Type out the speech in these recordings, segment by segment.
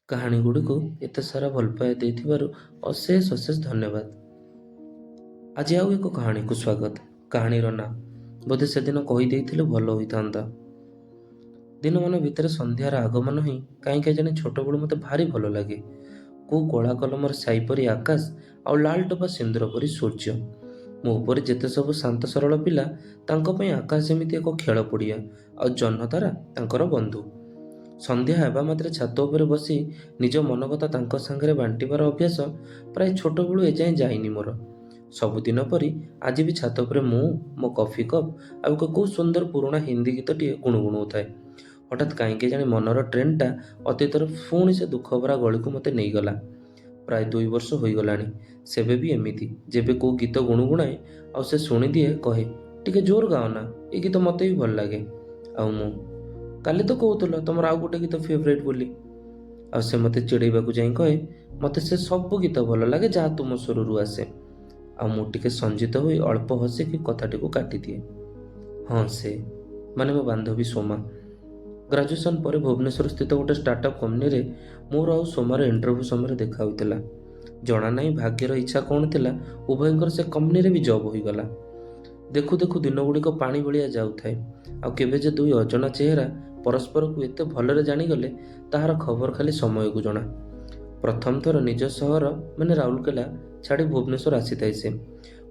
କାହାଣୀଗୁଡ଼ିକୁ ଏତେ ସାରା ଭଲ ପାଇବା ଦେଇଥିବାରୁ ଅଶେଷ ଅଶେଷ ଧନ୍ୟବାଦ। ଆଜି ଆଉ ଏକ କାହାଣୀକୁ ସ୍ୱାଗତ। କାହାଣୀର ନାଁ ବୋଧେ ସେଦିନ କହିଦେଇଥିଲେ ଭଲ ହୋଇଥାନ୍ତା। ଦିନମାନ ଭିତରେ ସନ୍ଧ୍ୟାର ଆଗମନ ହିଁ କାହିଁ କେଜାଣି ଛୋଟବେଳୁ ମୋତେ ଭାରି ଭଲ ଲାଗେ। କୋଉ କଳା କଲମର ସ୍ୟାହି ପରି ଆକାଶ ଆଉ ଲାଲ ଟୋପା ସିନ୍ଦୁର ପରି ସୂର୍ଯ୍ୟ। ମୋ ଉପରେ ଯେତେ ସବୁ ଶାନ୍ତ ସରଳ ପିଲା, ତାଙ୍କ ପାଇଁ ଆକାଶ ଯେମିତି ଏକ ଖେଳ ପଡ଼ିଆ ଆଉ ଜହ୍ନତାରା ତାଙ୍କର ବନ୍ଧୁ। ସନ୍ଧ୍ୟା ହେବା ମାତ୍ରେ ଛାତ ଉପରେ ବସି ନିଜ ମନ କଥା ତାଙ୍କ ସାଙ୍ଗରେ ବାଣ୍ଟିବାର ଅଭ୍ୟାସ ପ୍ରାୟ ଛୋଟବେଳୁ ଏଯାଏଁ ଯାଇନି ମୋର। ସବୁଦିନ ପରି ଆଜି ବି ଛାତ ଉପରେ ମୁଁ, ମୋ କଫି କପ୍ ଆଉ ଏକ କୋଉ ସୁନ୍ଦର ପୁରୁଣା ହିନ୍ଦୀ ଗୀତଟିଏ ଗୁଣୁଗୁଣଉଥାଏ। ହଠାତ୍ କାହିଁକି ଜାଣି ମନର ଟ୍ରେନ୍ଟା ଅତୀତର ପୁଣି ସେ ଦୁଃଖଭରା ଗଳିକୁ ମୋତେ ନେଇଗଲା। ପ୍ରାୟ 2 ବର୍ଷ ହୋଇଗଲାଣି। ସେବେ ବି ଏମିତି ଯେବେ କୋଉ ଗୀତ ଗୁଣୁଗୁଣାଏ ଆଉ ସେ ଶୁଣିଦିଏ, କହେ, "ଟିକେ ଜୋର ଗାଅ ନା, ଏ ଗୀତ ମୋତେ ବି ଭଲ ଲାଗେ।" ଆଉ ମୁଁ, "କାଲି ତ କହୁଥିଲ ତମର ଆଉ ଗୋଟେ ଗୀତ ଫେଭରାଇଟ୍ ବୋଲି।" ଆଉ ସେ ମୋତେ ଚିଡ଼େଇବାକୁ ଯାଇ କହେ, "ମୋତେ ସେ ସବୁ ଗୀତ ଭଲ ଲାଗେ ଯାହା ତୁମ ସ୍ୱରରୁ ଆସେ।" ଆଉ ମୁଁ ଟିକେ ସଞ୍ଜିତ ହୋଇ ଅଳ୍ପ ହସିକି କଥାଟିକୁ କାଟିଦିଏ। ହଁ, ସେ ମାନେ ମୋ ବାନ୍ଧବୀ ସୋମା। ଗ୍ରାଜୁଏସନ୍ ପରେ ଭୁବନେଶ୍ୱର ସ୍ଥିତ ଗୋଟେ ଷ୍ଟାର୍ଟଅପ୍ କମ୍ପାନୀରେ ମୋର ଆଉ ସୋମାର ଇଣ୍ଟରଭ୍ୟୁ ସମୟରେ ଦେଖା ହୋଇଥିଲା। ଜଣା ନାହିଁ ଭାଗ୍ୟର ଇଚ୍ଛା କ'ଣ ଥିଲା, ଉଭୟଙ୍କର ସେ କମ୍ପାନୀରେ ବି ଜବ୍ ହୋଇଗଲା। ଦେଖୁ ଦେଖୁ ଦିନଗୁଡ଼ିକ ପାଣି ଭଳିଆ ଯାଉଥାଏ ଆଉ କେବେ ଯେ ଦୁଇ ଅଜଣା ଚେହେରା ପରସ୍ପରକୁ ଏତେ ଭଲରେ ଜାଣିଗଲେ, ତାହାର ଖବର ଖାଲି ସମୟକୁ ଜଣା। ପ୍ରଥମ ଥର ନିଜ ସହର ମାନେ ରାଉରକେଲା ଛାଡ଼ି ଭୁବନେଶ୍ୱର ଆସିଥାଏ ସେ।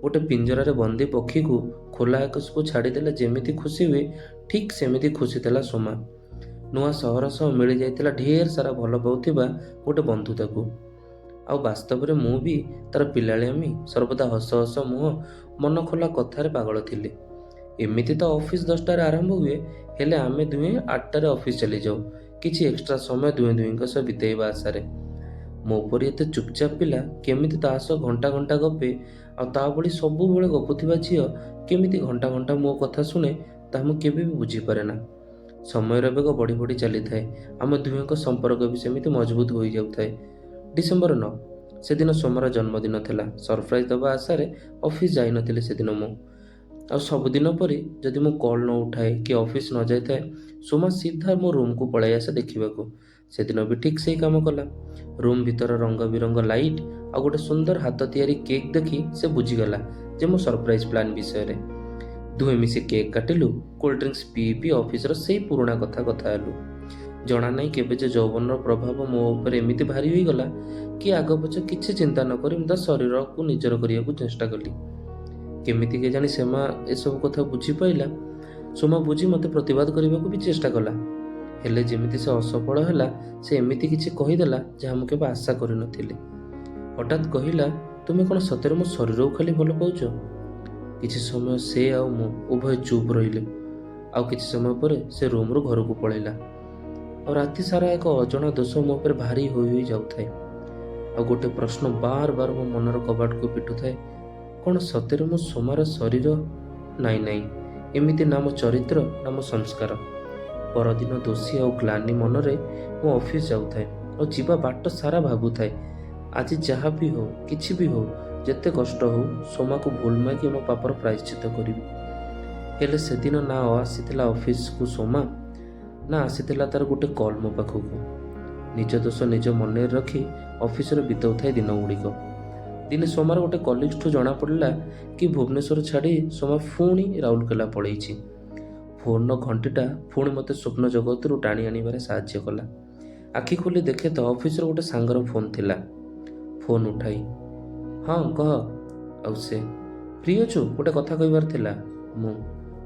ଗୋଟେ ପିଞ୍ଜରାରେ ବନ୍ଦୀ ପକ୍ଷୀକୁ ଖୋଲା ଆକାଶକୁ ଛାଡ଼ିଦେଲେ ଯେମିତି ଖୁସି ହୁଏ, ଠିକ୍ ସେମିତି ଖୁସି ଥିଲା ସୋମା। ନୂଆ ସହର ସହ ମିଳିଯାଇଥିଲା ଢେର ସାରା ଭଲ ପାଉଥିବା ଗୋଟେ ବନ୍ଧୁ ତାକୁ। ଆଉ ବାସ୍ତବରେ ମୁଁ ବି ତାର ପିଲାଳିଆମି, ସର୍ବଦା ହସ ହସ ମୁହଁ, ମନ ଖୋଲା କଥାରେ ପାଗଳ ଥିଲି। ଏମିତି ତ ଅଫିସ 10ଟାରେ ଆରମ୍ଭ ହୁଏ, ହେଲେ ଆମେ ଦୁହେଁ 8ଟାରେ ଅଫିସ ଚାଲିଯାଉ, କିଛି ଏକ୍ସଟ୍ରା ସମୟ ଦୁହେଁ ଦୁହିଁଙ୍କ ସହ ବିତେଇବା ଆଶାରେ। ମୋ ପରି ଏତେ ଚୁପଚାପ ପିଲା କେମିତି ତା ସହ ଘଣ୍ଟା ଘଣ୍ଟା ଗପେ ଆଉ ତା ଭଳି ସବୁବେଳେ ଗପୁଥିବା ଝିଅ କେମିତି ଘଣ୍ଟା ଘଣ୍ଟା ମୋ କଥା ଶୁଣେ, ତାହା ମୁଁ କେବେ ବି ବୁଝିପାରେ ନା। ସମୟର ବେଗ ବଢ଼ି ବଢ଼ି ଚାଲିଥାଏ। ଆମ ଦୁହେଁଙ୍କ ସମ୍ପର୍କ ବି ସେମିତି ମଜବୁତ ହୋଇଯାଉଥାଏ। ଡିସେମ୍ବର 9, ସେଦିନ ସୋମାର ଜନ୍ମଦିନ ଥିଲା। ସରପ୍ରାଇଜ୍ ଦେବା ଆଶାରେ ଅଫିସ ଯାଇନଥିଲି ସେଦିନ ମୁଁ। ଆଉ ସବୁଦିନ ପରି ଯଦି ମୁଁ କଲ୍ ନ ଉଠାଏ କି ଅଫିସ ନ ଯାଇଥାଏ, ସୋମା ସିଧା ମୋ ରୁମ୍କୁ ପଳାଇ ଆସେ ଦେଖିବାକୁ। ସେଦିନ ବି ଠିକ୍ ସେଇ କାମ କଲା। ରୁମ୍ ଭିତର ରଙ୍ଗ ବିରଙ୍ଗ ଲାଇଟ୍ ଆଉ ଗୋଟେ ସୁନ୍ଦର ହାତ ତିଆରି କେକ୍ ଦେଖି ସେ ବୁଝିଗଲା ଯେ ମୋ ସରପ୍ରାଇଜ୍ ପ୍ଲାନ୍ ବିଷୟରେ। ଦୁହେଁ ମିଶି କେକ୍ କାଟିଲୁ, କୋଲ୍ଡ ଡ୍ରିଙ୍କସ୍ ପିଇ ପିଇ ଅଫିସର ସେଇ ପୁରୁଣା କଥା କଥା ହେଲୁ। ଜଣା ନାହିଁ କେବେ ଯେ ଯୌବନର ପ୍ରଭାବ ମୋ ଉପରେ ଏମିତି ଭାରି ହୋଇଗଲା କି ଆଗ ପଛ କିଛି ଚିନ୍ତା ନ କରି ମୁଁ ତା ଶରୀରକୁ ନିଜର କରିବାକୁ ଚେଷ୍ଟା କଲି। କେମିତି କେଜାଣି ସେମା ଏସବୁ କଥା ବୁଝିପାଇଲା। ସୋମା ବୁଝି ମୋତେ ପ୍ରତିବାଦ କରିବାକୁ ବି ଚେଷ୍ଟା କଲା, ହେଲେ ଯେମିତି ସେ ଅସଫଳ ହେଲା। ସେ ଏମିତି କିଛି କହିଦେଲା ଯାହା ମୁଁ କେବେ ଆଶା କରିନଥିଲି। ହଠାତ୍ କହିଲା, "ତୁମେ କ'ଣ ସତରେ ମୋ ଶରୀରକୁ ଖାଲି ଭଲ ପାଉଛ?" କିଛି ସମୟ ସେ ଆଉ ମୁଁ ଉଭୟ ଚୁପ୍ ରହିଲେ। ଆଉ କିଛି ସମୟ ପରେ ସେ ରୁମ୍ରୁ ଘରକୁ ପଳେଇଲା। ଆଉ ରାତି ସାରା ଏକ ଅଜଣା ଦୋଷ ମୋ ଉପରେ ଭାରି ହୋଇ ହୋଇ ଯାଉଥାଏ ଆଉ ଗୋଟେ ପ୍ରଶ୍ନ ବାର ବାର ମୋ ମନର କବାଟକୁ ପିଟୁଥାଏ, କ'ଣ ସତରେ ମୁଁ ସୋମାର ଶରୀର? ନାଇଁ ନାଇଁ, ଏମିତି ନା ମୋ ଚରିତ୍ର ନା ମୋ ସଂସ୍କାର। ପରଦିନ ଦୋଷୀ ଆଉ ଗ୍ଲାନି ମନରେ ମୁଁ ଅଫିସ ଯାଉଥାଏ ଆଉ ଯିବା ବାଟ ସାରା ଭାବୁଥାଏ, ଆଜି ଯାହା ବି ହଉ, କିଛି ବି ହଉ, ଯେତେ କଷ୍ଟ ହଉ, ସୋମାକୁ ଭୁଲ ମାଗି ମୋ ପାପର ପ୍ରାୟଶ୍ଚିତ୍ତ କରିବି। ହେଲେ ସେଦିନ ନା ଆସିଥିଲା ଅଫିସକୁ ସୋମା, ନା ଆସିଥିଲା ତାର ଗୋଟେ କଲ୍ ମୋ ପାଖକୁ। ନିଜ ଦୋଷ ନିଜ ମନରେ ରଖି ଅଫିସରେ ବିତାଉଥାଏ ଦିନ ଗୁଡ଼ିକ। ଦିନେ ସୋମାର ଗୋଟେ କଲିଗ୍ସଠୁ ଜଣାପଡ଼ିଲା କି ଭୁବନେଶ୍ୱର ଛାଡ଼ି ସୋମା ପୁଣି ରାଉରକେଲା ପଳେଇଛି। ଫୋନ୍ର ଘଣ୍ଟିଟା ପୁଣି ମୋତେ ସ୍ୱପ୍ନ ଜଗତରୁ ଟାଣି ଆଣିବାରେ ସାହାଯ୍ୟ କଲା। ଆଖି ଖୋଲି ଦେଖେ ତ ଅଫିସର ଗୋଟେ ସାଙ୍ଗର ଫୋନ୍ ଥିଲା। ଫୋନ୍ ଉଠାଇ, "ହଁ, କହ।" ଆଉ ସେ, "ଫ୍ରି ଅଛୁ? ଗୋଟେ କଥା କହିବାର ଥିଲା।" ମୁଁ,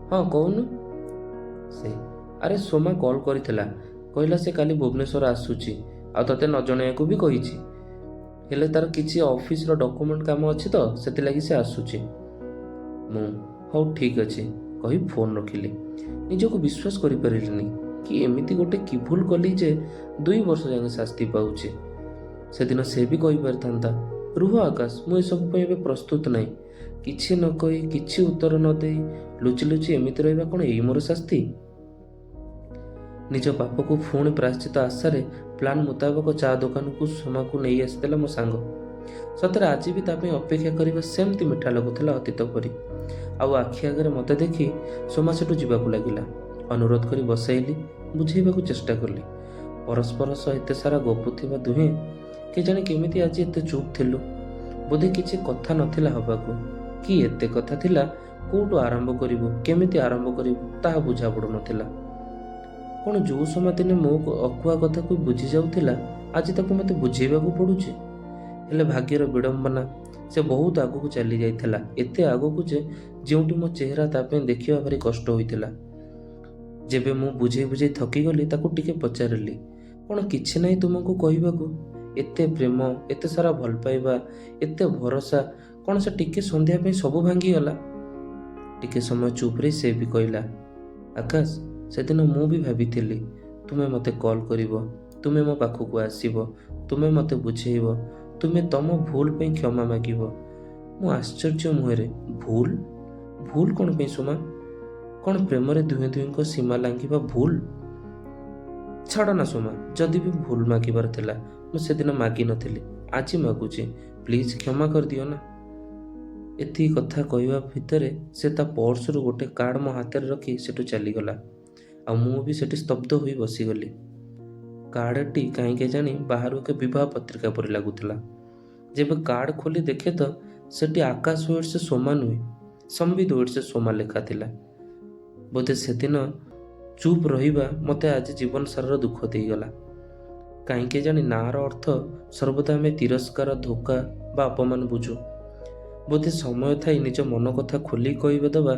"ହଁ, କହୁନୁ।" ସେ, "ଆରେ, ସୋମା କଲ୍ କରିଥିଲା। କହିଲା ସେ କାଲି ଭୁବନେଶ୍ୱର ଆସୁଛି ଆଉ ତତେ ନ ଜଣାଇବାକୁ ବି କହିଛି। ହେଲେ ତାର କିଛି ଅଫିସର ଡକୁମେଣ୍ଟ କାମ ଅଛି ତ, ସେଥିଲାଗି ସେ ଆସୁଛି।" ମୁଁ, "ହଉ, ଠିକ୍ ଅଛି" କହି ଫୋନ୍ ରଖିଲି। ନିଜକୁ ବିଶ୍ୱାସ କରିପାରିଲିନି କି ଏମିତି ଗୋଟେ କି ଭୁଲ କଲି ଯେ 2 ବର୍ଷ ଯାଏଁ ଶାସ୍ତି ପାଉଛି। ସେଦିନ ସେ ବି କହିପାରିଥାନ୍ତା, "ରୁହ ଆକାଶ, ମୁଁ ଏସବୁ ପାଇଁ ଏବେ ପ୍ରସ୍ତୁତ ନାହିଁ।" କିଛି ନ କହି, କିଛି ଉତ୍ତର ନ ଦେଇ ଲୁଚି ଲୁଚି ଏମିତି ରହିବା କ'ଣ ଏଇ ମୋର ଶାସ୍ତି? ନିଜ ପାପକୁ ପୁଣି ପ୍ରାୟଶ୍ଚିତ ଆଶାରେ ପ୍ଲାନ୍ ମୁତାବକ ଚା ଦୋକାନକୁ ସୋମାକୁ ନେଇ ଆସିଥିଲା ମୋ ସାଙ୍ଗ। ସତରେ ଆଜି ବି ତା ପାଇଁ ଅପେକ୍ଷା କରିବା ସେମିତି ମିଠା ଲାଗୁଥିଲା ଅତୀତ ପରି। ଆଉ ଆଖି ଆଗରେ ମୋତେ ଦେଖି ସୋମା ସେଠୁ ଯିବାକୁ ଲାଗିଲା। ଅନୁରୋଧ କରି ବସାଇଲି, ବୁଝେଇବାକୁ ଚେଷ୍ଟା କଲି। ପରସ୍ପର ସହ ଏତେ ସାରା ଗପୁଥିବା ଦୁହେଁ କେଜାଣି କେମିତି ଆଜି ଏତେ ଚୁପ୍ ଥିଲୁ। ବୋଧେ କିଛି କଥା ନଥିଲା ହବାକୁ, କି ଏତେ କଥା ଥିଲା, କୋଉଠୁ ଆରମ୍ଭ କରିବୁ, କେମିତି ଆରମ୍ଭ କରିବୁ ତାହା ବୁଝା ପଡ଼ୁନଥିଲା। କ'ଣ ଯୋଉ ସମୟ ଦିନେ ମୋ ଅକୁହା କଥାକୁ ବୁଝି ଯାଉଥିଲା, ଆଜି ତାକୁ ମୋତେ ବୁଝେଇବାକୁ ପଡ଼ୁଛି? ହେଲେ ଭାଗ୍ୟର ବିଡ଼ମ୍ବନା, ସେ ବହୁତ ଆଗକୁ ଚାଲି ଯାଇଥିଲା, ଏତେ ଆଗକୁ ଯେ ଯେଉଁଠି ମୋ ଚେହେରା ତା ପାଇଁ ଦେଖିବା ଭାରି କଷ୍ଟ ହୋଇଥିଲା। ଯେବେ ମୁଁ ବୁଝେଇ ବୁଝେଇ ଥକିଗଲି, ତାକୁ ଟିକେ ପଚାରିଲି, କ'ଣ କିଛି ନାହିଁ ତୁମକୁ କହିବାକୁ? ଏତେ ପ୍ରେମ, ଏତେ ସାରା ଭଲ ପାଇବା, ଏତେ ଭରସା, କ'ଣ ସେ ଟିକେ ସନ୍ଧ୍ୟା ପାଇଁ ସବୁ ଭାଙ୍ଗିଗଲା? ଟିକେ ସମୟ ଚୁପ୍ ରହି ସେ ବି କହିଲା, ଆକାଶ, ସେଦିନ ମୁଁ ବି ଭାବିଥିଲି ତୁମେ ମୋତେ କଲ୍ କରିବ, ତୁମେ ମୋ ପାଖକୁ ଆସିବ, ତୁମେ ମୋତେ ବୁଝେଇବ, ତୁମେ ତମ ଭୁଲ ପାଇଁ କ୍ଷମା ମାଗିବ। ମୁଁ ଆଶ୍ଚର୍ଯ୍ୟ ମୁହଁରେ, ଭୁଲ? ଭୁଲ କ'ଣ ପାଇଁ ସୁମା? କ'ଣ ପ୍ରେମରେ ଦୁହେଁ ଦୁହିଁଙ୍କ ସୀମା ଲାଙ୍ଘିବା ଭୁଲ? ଛାଡ଼ ନା ସୁମା, ଯଦି ବି ଭୁଲ ମାଗିବାର ଥିଲା ମୁଁ ସେଦିନ ମାଗିନଥିଲି, ଆଜି ମାଗୁଛି, ପ୍ଲିଜ୍ କ୍ଷମା କରିଦିଅ ନା। ଏତିକି କଥା କହିବା ଭିତରେ ସେ ତା ପର୍ସରୁ ଗୋଟେ କାର୍ଡ଼ ମୋ ହାତରେ ରଖି ସେଠୁ ଚାଲିଗଲା, ଆଉ ମୁଁ ବି ସେଠି ସ୍ତବ୍ଧ ହୋଇ ବସିଗଲି। କାର୍ଡ଼ଟି କାହିଁ କେଜାଣି ବାହାରୁ ଏକ ବିବାହ ପତ୍ରିକା ପରି ଲାଗୁଥିଲା। ଯେବେ କାର୍ଡ଼ ଖୋଲି ଦେଖେ ତ ସେଠି ଆକାଶ ୱେଡ୍ସ ସୋମା ନୁହେଁ, ସମ୍ବିତ ୱେଡ୍ସ ସୋମା ଲେଖା ଥିଲା। ବୋଧେ ସେଦିନ ଚୁପ୍ ରହିବା ମୋତେ ଆଜି ଜୀବନ ସାରାର ଦୁଃଖ ଦେଇଗଲା। କାହିଁ କେଜାଣି ନାଁର ଅର୍ଥ ସର୍ବଦା ଆମେ ତିରସ୍କାର, ଧୋକା ବା ଅପମାନ ବୁଝୁ। ବୋଧେ ସମୟ ଥାଇ ନିଜ ମନ କଥା ଖୋଲି କହିବା ଦେବା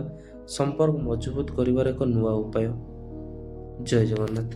ସମ୍ପର୍କ ମଜବୁତ କରିବାର ଏକ ନୂଆ ଉପାୟ। ଜୟ ଜଗନ୍ନାଥ।